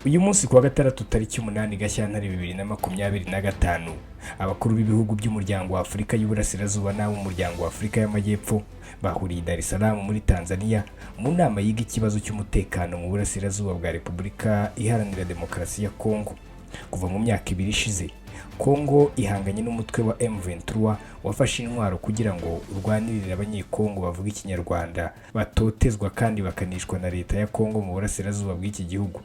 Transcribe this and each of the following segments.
Uyu munsi kuwa gatandatu tariki 8 Gashyantare 2025, abakuru b'ibihugu by'Umuryango wa Afurika y'Uburasirazuba n'ab'Umuryango wa Afurika y'Amajyepfo bahuriye i Dar es Salaam muri Tanzania mu nama yiga ikibazo cy'umutekano mu burasirazuba bwa Repubulika Iharanira Demokarasi ya Kongo. Kuva mu myaka 2 ishize, Kongo ihanganye n'umutwe wa M23 wafashe intwaro kugira ngo urwanirire Abanyekongo bavuga Ikinyarwanda batotezwa kandi bakanishwa na leta ya Kongo mu burasirazuba bw'iki gihugu.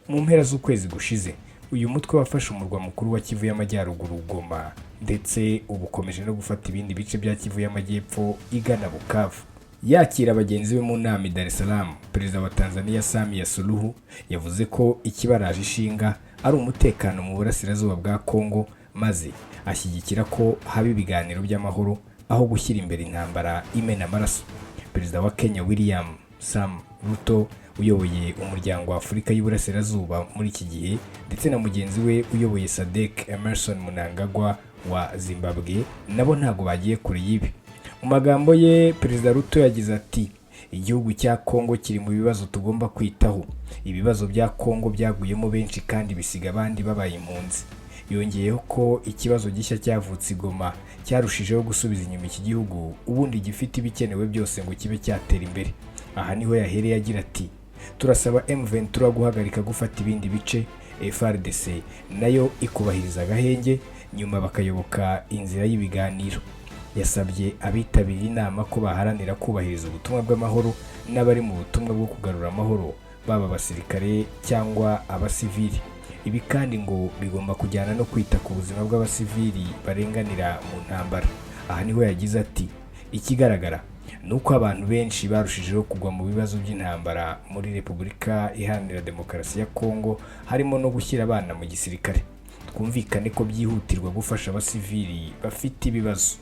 Mu mpera z'ukwezi gushize, uyu mutwe wafashe umurwa mukuru wa Kivu y'Amajyaruguru, Goma, ndetse ubu ukomeje no gufata ibindi bice bya Kivu y'Amajyepfo igana Bukavu. Yakira bagenzi be mu nama i Dar es Salaam, Perezida wa Tanzania Samia Suluhu yavuze ko ikibaraje ishinga ari umutekano mu burasirazuba bwa Kongo, maze ashyigikira ko haba ibiganiro by'amahoro aho gushyira imbere intambara imena amaraso. Perezida wa Kenya William Sam Ruto uyoboye Umuryango wa Afurika y'Uburasirazuba muri iki gihe, ndetse na mugenzi we uyoboye SADC Emmerson Mnangagwa wa Zimbabwe, nabo ntabwo bagiye kure y'ibi. Mu magambo ye, Perezida Ruto yagize ati: "Igihugu cya Kongo kiri mu bibazo tugomba kwitaho. Ibibazo bya Kongo byaguyemo benshi kandi bisiga abandi babaye impunzi." Yongeyeho ko ikibazo gishya cyavutse i Goma cyarushijeho gusubiza inyuma iki gihugu ubundi gifite ibikenewe byose ngo kibe cyatera imbere. Aha niho yahereye agira ati: "Turasaba M23 guhagarika gufata ibindi bice, FARDC nayo ikubahiriza agahenge, nyuma bakayoboka inzira y'ibiganiro." Yasabye abitabiriye inama ko baharanira kubahiriza ubutumwa bw'amahoro n'abari mu butumwa bwo kugarura amahoro, baba abasirikare cyangwa abasivili. Ibi kandi ngo bigomba kujyana no kwita ku buzima bw'abasivili barenganira mu ntambara. Aha niho yagize ati: "Ikigaragara ni uko abantu benshi barushijeho kugwa mu bibazo by'intambara muri Repubulika Iharanira Demokarasi ya Kongo, harimo no gushyira abana mu gisirikare. Twumvikane ko byihutirwa gufasha abasivili bafite ibibazo."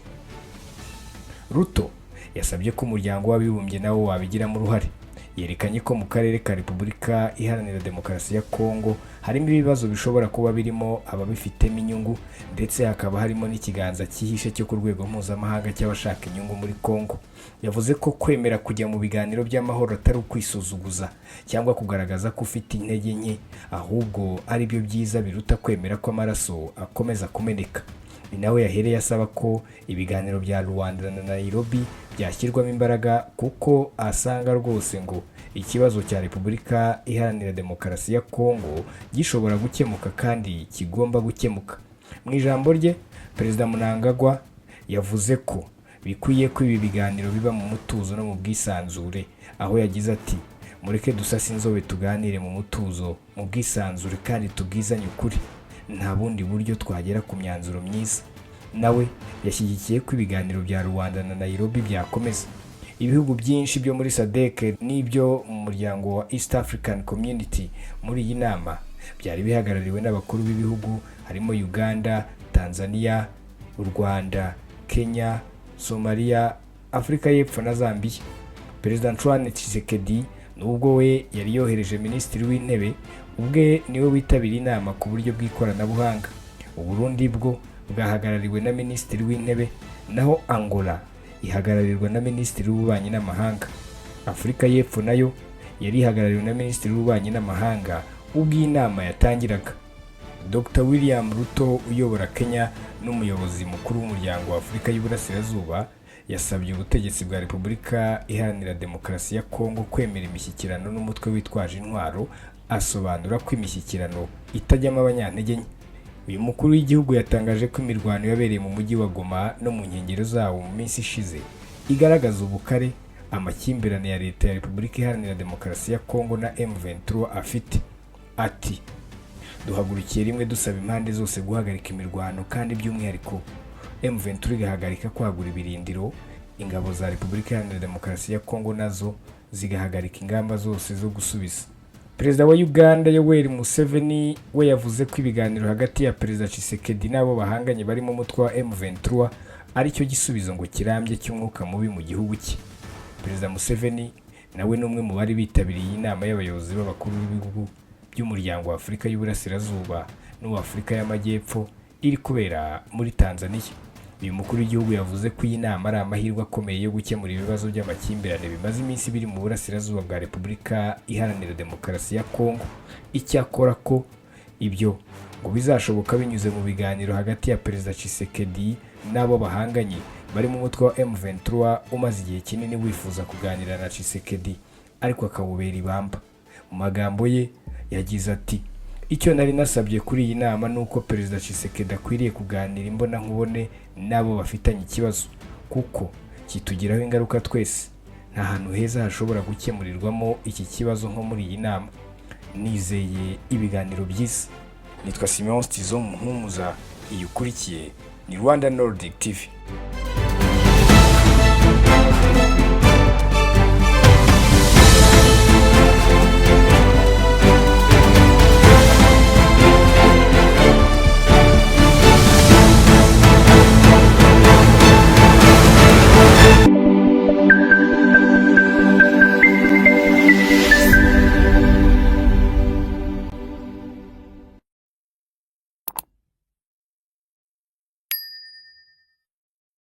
Ruto yasabye ko Umuryango w'Abibumbye nawo wabigiramo uruhare. Yerekanye ko mu karere ka Repubulika Iharanira Demokarasi ya Kongo harimo ibibazo bishobora kuba birimo ababifitemo inyungu, ndetse hakaba harimo n'ikiganza cyihishe cyo ku rwego mpuzamahanga cy'abashaka inyungu muri Kongo. Yavuze ko kwemera kujya mu biganiro by'amahoro atari ukwisuzuguza cyangwa kugaragaza ko ufite intege nke, ahubwo ari byo byiza biruta kwemera ko amaraso akomeza kumeneka. Ni nawe yahereye asaba ko ibiganiro bya Luanda na Nairobi byashyirwamo imbaraga, kuko asanga rwose ngo ikibazo cya Repubulika Iharanira Demokarasi ya Kongo gishobora gukemuka kandi kigomba gukemuka. Mu ijambo rye, Perezida Mnangagwa yavuze ko bikwiye ko ibi biganiro biba mu mutuzo no mu bwisanzure, aho yagize ati: "Mureke dusase inzobe, tuganire mu mutuzo, mu bwisanzure kandi tubwizanye ukuri. Nta bundi buryo twagera ku myanzuro myiza." Nawe yashyigikiye ko ibiganiro bya Luanda na Nairobi byakomeza. Ibihugu byinshi byo muri SADC n'ibyo mu muryango wa East African Community muri iyi nama byari bihagarariwe n'abakuru b'ibihugu, harimo Uganda, Tanzania, u Rwanda, Kenya, Somalia, Afurika y'Epfo na Zambia. Perezida Antoine Tshisekedi, nubwo we yari yohereje minisitiri w'intebe, ubwe niwe witabiriye inama ku buryo bw'ikoranabuhanga. Uburundi bwo bwahagarariwe na minisitiri w'intebe, naho Angola ihagararirwa na minisitiri w'ububanyi n'amahanga. Afurika y'Epfo nayo yari ihagarariwe na minisitiri w'ububanyi n'amahanga ubwo iyi nama yatangiraga. Dr William Ruto uyobora Kenya n'umuyobozi mukuru w'Umuryango wa Afurika y'Uburasirazuba yasabye ubutegetsi bwa Repubulika Iharanira Demokarasi ya Kongo kwemera imishyikirano n'umutwe witwaje intwaro, asobanura ko imishyikirano itajyamo abanyantege nke. Uyu mukuru w'igihugu yatangaje ko imirwano yabereye mu mujyi wa Goma no mu nkengero zawo mu minsi ishize igaragaza ubukare amakimbirane ya leta ya Repubulika Iharanira Demokarasi ya Kongo na M23 afite. Ati: "Duhagurukiye rimwe dusaba impande zose guhagarika imirwano, kandi by'umwihariko M23 igahagarika kwagura ibirindiro, ingabo za Repubulika Iharanira Demokarasi ya Kongo nazo zigahagarika ingamba zose zo gusubiza." Perezida wa Uganda Yoweri Museveni we yavuze ko ibiganiro hagati ya Perezida Tshisekedi n'abo bahanganye barimo umutwe wa M23 aricyo gisubizo ngo kirambye cy'umwuka mubi mu gihugu cye. Perezida Museveni nawe ni umwe mu bari bitabiriye iyi nama y'abayobozi b'abakuru b'ibihugu by'Umuryango wa Afurika y'Uburasirazuba n'uwa Afurika y'Amajyepfo iri kubera muri Tanzania. Uyu mukuru w'igihugu yavuze ko iyi nama ari amahirwe akomeye yo gukemura ibibazo by'amakimbirane bimaze iminsi biri mu burasirazuba bwa Repubulika Iharanira Demokarasi ya Kongo. Icyakora ko ibyo ngo bizashoboka binyuze mu biganiro hagati ya Perezida Tshisekedi n'abo bahanganye barimo umutwe wa M23 umaze igihe kinini wifuza kuganira na Tshisekedi, ariko akawubera ibamba. Mu magambo ye yagize ati: "Icyo nari nasabye kuri iyi nama ni uko Perezida Tshisekedi akwiriye kuganira imbonankubone n'abo bafitanye ikibazo, kuko kitugiraho ingaruka twese. Nta hantu heza hashobora gukemurirwamo iki kibazo nko muri iyi nama. Nizeye ibiganiro byiza." Nitwa Simeon Stizo Muhumuza, iyi ukurikiye ni Rwanda Nordic TV.